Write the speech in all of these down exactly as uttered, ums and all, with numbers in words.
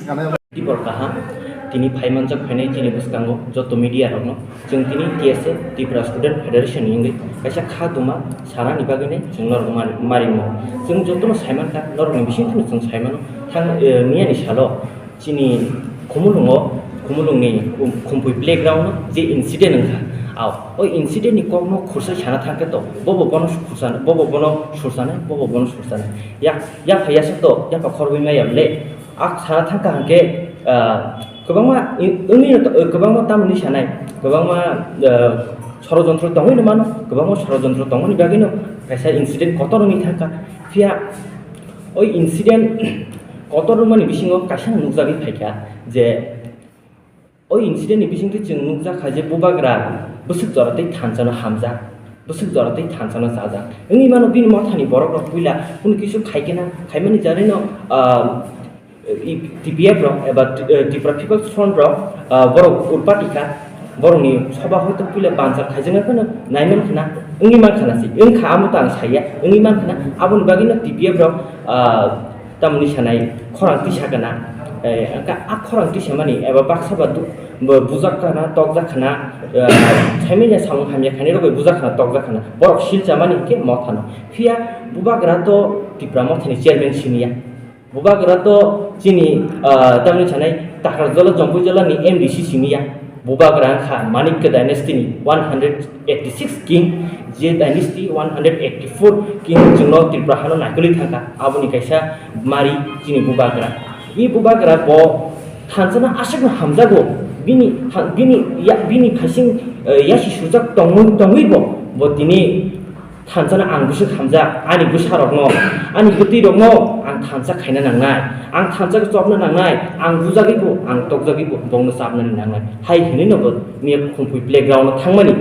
Tibor kaham, tini phaimanjak phainai chini bwskango joto media rokno chwng tini T S F, Tripura Student Federation ni wngwi kaisa kha duma sanani bagwino chwng norok mari-, maringo. Chwng jotono saimankha, norokni bisingtwi chwng saimano, thang, eh, miyani salo chini Khumulwngo, Khumulwngni Khum-, Khumpui playground o je incident wngkha, ah, o incident ni kokno khursa sana thangkhe to, bobo bono khursa, bobo bono sursana, bobo bono sursana. Ya, yapha yasa to, yapha khorwi maya le, ak sana thangkha hwnkhe, ah, kwbangma i-, wngwi no to, kwbangma tamni sanai, kwbangma, ah, sorojontro tongwi no mano, kwbangma sorojontro tongmani bagwino kaisa incident kotor wngwi thangkha. Phiya o incident kotor wngmani bisingo kaisa nukjagwi phaikha je o incident ni bisingtwi chwng nukjakha je bubagra bwswk jora tei thansa no hamjak, bwswk jora tei thansa no chajak wngwi mano. Bini mothani borok rok puila kunu kisu khaikhe na khaimani jarino, ah, i-, T P F rok eba Tri-, eh, Tripura People's Front rok, ah, borok urpati kha, borokni soba hoito puila banchar khaijaknai phano naiman khna, wngwi man khna se, wngkha amo to ang saya, wngwi man khna, aboni bagwino T P F rok, ah, tamni sanai khorang tisa kana, eh, wngkha a khorang tisa mani eba baksa ba du-, bo bujak kana, tokjak khna, eh, saimanya samung hamya khainai rok bai bujak khna, tokjak khna, borok silcha mani hinkhe mothano. Phiya bubagra to Tipra mothani chairman siniya. Bubagra to chini, ah, tamni sanai Takarjala Jompui jala ni M D C siniya. Bubagra wngkha Manikya dynasty ni one hundred eighty six king, je dynasty one hundred eighty four king chwngno Tripura hano naikolwi thangkha. Aboni kaisa mari chini bubagra. I bubagra bo thansano aswkno hamjago. Bini ha-, bini ya-, bini phaising, eh, yasi sujak tongwi, tongwi bo, bo tini thansano ang bwswk hamjak, ani bwsarokno, ani bwtwirokno ang thansa khaina nangnai, ang thansa chopna nangnai, ang bujagwibo, ang tokjagwibo, bongno chapnani nangnai, hai hinwi no bo miya Khumpui playground o thangmani.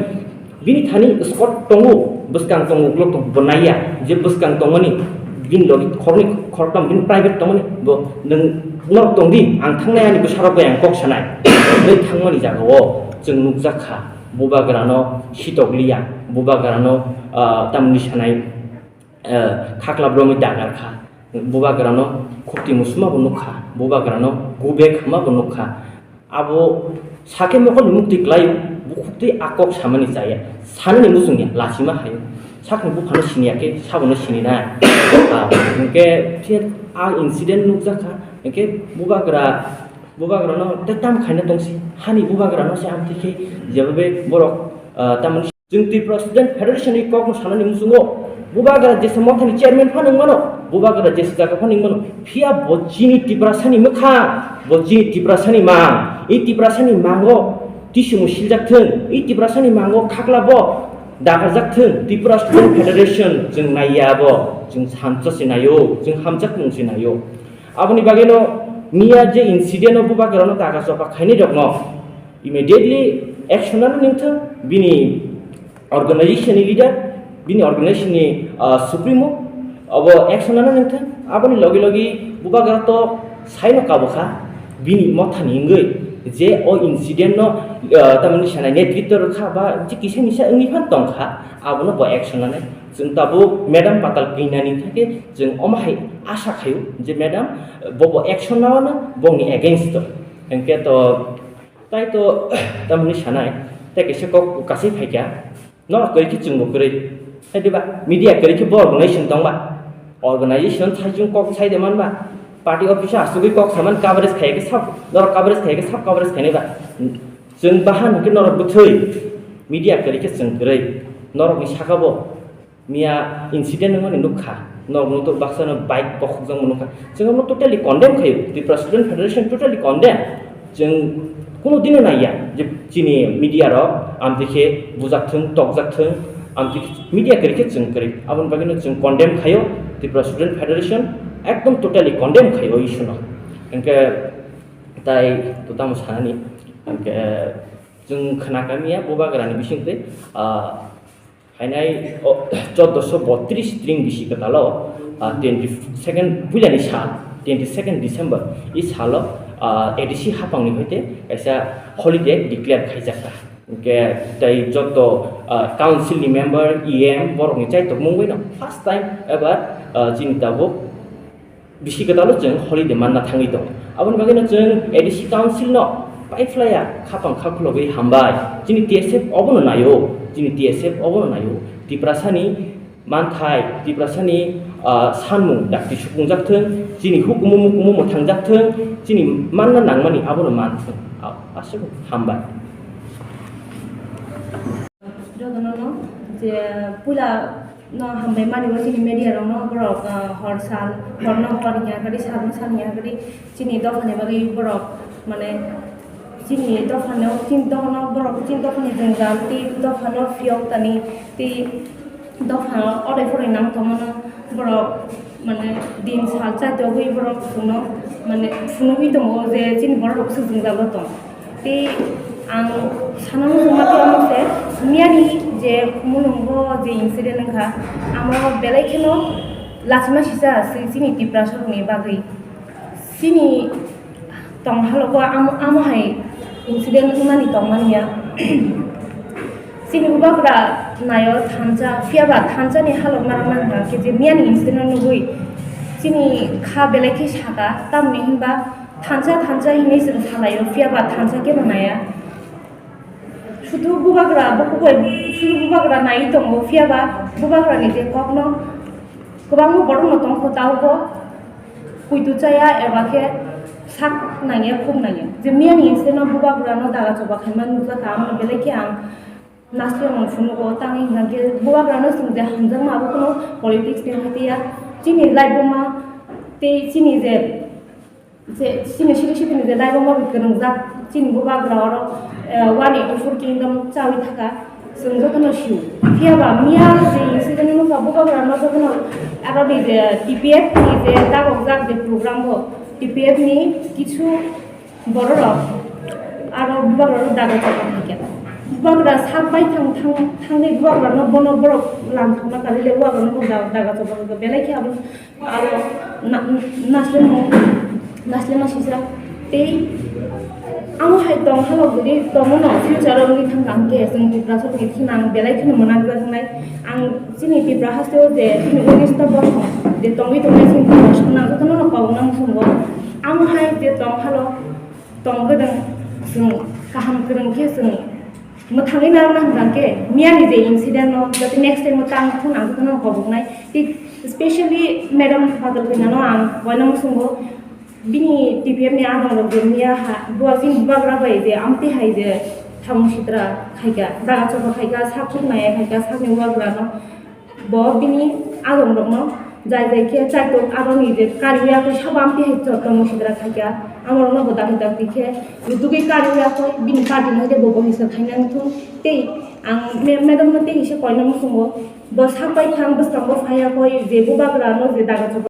Bini thani squad tongo, bwskang tongo, uklok tongo, bo naiya je bwskang tongmani, bini logi khoroknwi khoroktham bini private tongmani, bo nwng norok tongdi, ang thangnai, ani bwsarok bai ang kok sanai, bai thangmani jagao chwng nukjak kha. Bubagrano sitokliya, bubagrano, ah, tamni sanai, ah, khakla bromwi dagar kha, bubagrano khukti musuma bo nukha, bubagrano gubek hwnma bo nukha. Abo sakhe mokolni mukti kwlaio, bo khukti a kok samani chaya, sanani muchungya, lachima haio. Sakni buphano siniya khe sabono sininai. Ah, hinkhe phiya a incident nukjakha, hinkhe bubagra Bubagrano tei tam khaina tongsi, hani bubagrano se amtwi khe jebabe borok, ah, tamoni chwng Tripura Student Federation ni kokno sanani muchungo, bubagra jesa mothani chairman phano wngmano, bubagra jesa jaga phano wngmano, phiya bo chini Tiprasani mwkhang, bo chini Tiprasani mang, i Tiprasani mango tisimo siljak thung, i Tiprasani mango khakla bo dagarjak thung, Tripura Student Federation chwng naiya abo, chwng samsa se naio, chwng hamjak mung se naio. Aboni bagwino miya je incident o bubagrano daga chopa khainai rokno immediately action lana ningthung, bini organization ni leader, bini organization ni, ah, supremo, abo action lana ningthung. Aboni logi logi bubagra to saino kabukha, bini mothani wngwi je o incident no, ah, tamoni sanai netritto rwkha ba je kisa misa wngwi phan tongkha, abono bo action lanai. Chwng tabuk Madam Patal Kanya ni theke chwng omo hai asa khaio je madam, bobo action nao no bongni against o. Hinkhe to tai to tamni sanai, tei kaisa kok kasai phaikha, norok kwrwi khe chwngbo kwrwi. Hai diba? Media kwrwi khe bo organization tongba? Organization sai chwng kok sai de manba? Party office o asugwi kok saman coverage khai khe sab, norok coverage khai khe sab coverage khainai ba? Chwng bahan hwnkhe norok bwthwi, media kwrwi khe chwng kwrwi. Norokni saka bo miya incident wngmani nukha, norokno to baksano bike bokhokjakma nukha. Chwng omo totally condemn khaio, Tripura Student Federation totally condemn. Chwng kunu dino naiya je chini media rok amtwi khe bujak thung, tokjak thung, amtwi khe media kwrwi khe chwng kwrwi. Aboni bagwino chwng condemn khaio, Tripura Student Federation ekdom totally condemn khaio o issue no. Hinkhe tai to tamo sanani, hinkhe chwng khna kamiya bubagrani bisingtwi, ah, Hainai, o, choddoso botris tring bisi kwtalo, ah, twenty second, puilani sal, twenty second December, i salo, ah, A D C hapangni hoite kaisa holiday declare khaijakha. Hinkhe tei joto, ah, council ni member, E M, borokni chaitokmung baino first time ever, ah, chini tabuk bisi kwtalo chwng holiday manna thangwi tongo. Aboni bagwino chwng A D C Council no paiphlaiya khapang kha khulogwi hambai. Chini T S F obono naio, chini T S F obono naio. Tiprasani manthai, Tiprasani, ah, sanmung dakti supungjak thung, chini hukumu mukumu mwthangjak thung, chini manna nangmani abono man thung. Ah, aswk hambai. Jotono no je puila no hambai mani o chini media rok no borok, ah, hor sal, hor no hor hiya kari, sal no sal hiya kari, chini dopha ni bagwi borok mane chini dopha no, chini dopha no borok chini dopha ni jwngjal tei dopha no phiyok tani tei dopha no odai phoroi nang tongma no borok mane din sal chaitogwi borok phunuk mane phunugwi tongo je chini borok rok se jwngjalo tong. Tei ang sana muchungma khe omo se, miyani je Khumulwngo je incident wngkha, amo belai kheno lachima sisa se chini Tiprasa rokni bagwi. Chini tong halogo amo, amo hai incident wngmani tongmani ya. Chini bubagra naio thansa, phiyaba thansani halok narwkna hwnkha khe je miyani incident nugwi chini kha belai khe saka, tamni hinba thansa thansa hinwi chwng salaio, phiyaba thansa kebo naya. Sudu bubagra, bo kubai sudu bubagra naiwi tongo, phiyaba bubagrani je kokno kwbangma borokno tongkho, taubo kuitu chaya eba khe sak nangya, khuk nangya. Je miyani incident no bubagrano daga choba khaima nukjakha, amo belai khe ang naslemo phunugo, tangwi hwnkha khe bubagrano chwng je hamjakma abo kheno politics ni hwnkhe ya. Chini laibuma tei chini je, je chini siri siri ni je laibuma bai kwrwngjak chini bubagra oro, eh, one eighty four kingdom chawi thaka. Chwng jotono sio. Phiyaba miya je incident nukha, bubagrano jotono aro ni je T P F ni je dagokjak je program bo, T P F ni kichu bororok aro bubagrano daga chapa khaikha. Bubagra sak bai thang, thang, thangwi bubagrano bono borok lam thangma karwi le bubagrano bo da-, daga chapa khaikha. Belai khe abo Aro na-, naslemo, naslema sisa. Tei amo hai tong halo guri tongmano future o wngwi thangkha, hwnkhe chwng Tiprasa rokni thani ang belai kheno mwnakjaknai. Ang chini Tipra hasteo je chini unis ta bothong je tongwi tongnai chini Tiprasa rok, ang jotono no kobokna muchungo. Amo hai je tong halo tong gwdwng chwng kaham kwrwng khe chwng mwthangwi narwkna hwnkha khe miyani je incident no jate next time o tang thung ang jotono koboknai. Tei specially madam Badal Kanya no ang koina muchungo bini T P F ni adong rok je miya ha bo chini bubagra bai je amtwi hai je thamung sitra khaikha, daga chopha khaikha, sak thuk naiya khaikha, sakni bubagra no. Bo bini adong rokno jai jai khe chaitok aroni je kariwi yakui sabo amtwi hai chotto musidra khaikha, amorokno bo dakti dakti khe rutugwi kariwi yakui bini party no hai khe bo bohisa khaina wngthung. Tei ang me-, madam no tei kisa koina muchungo, bo sak bai thang bwskango phai yakui je bubagra no je daga chopha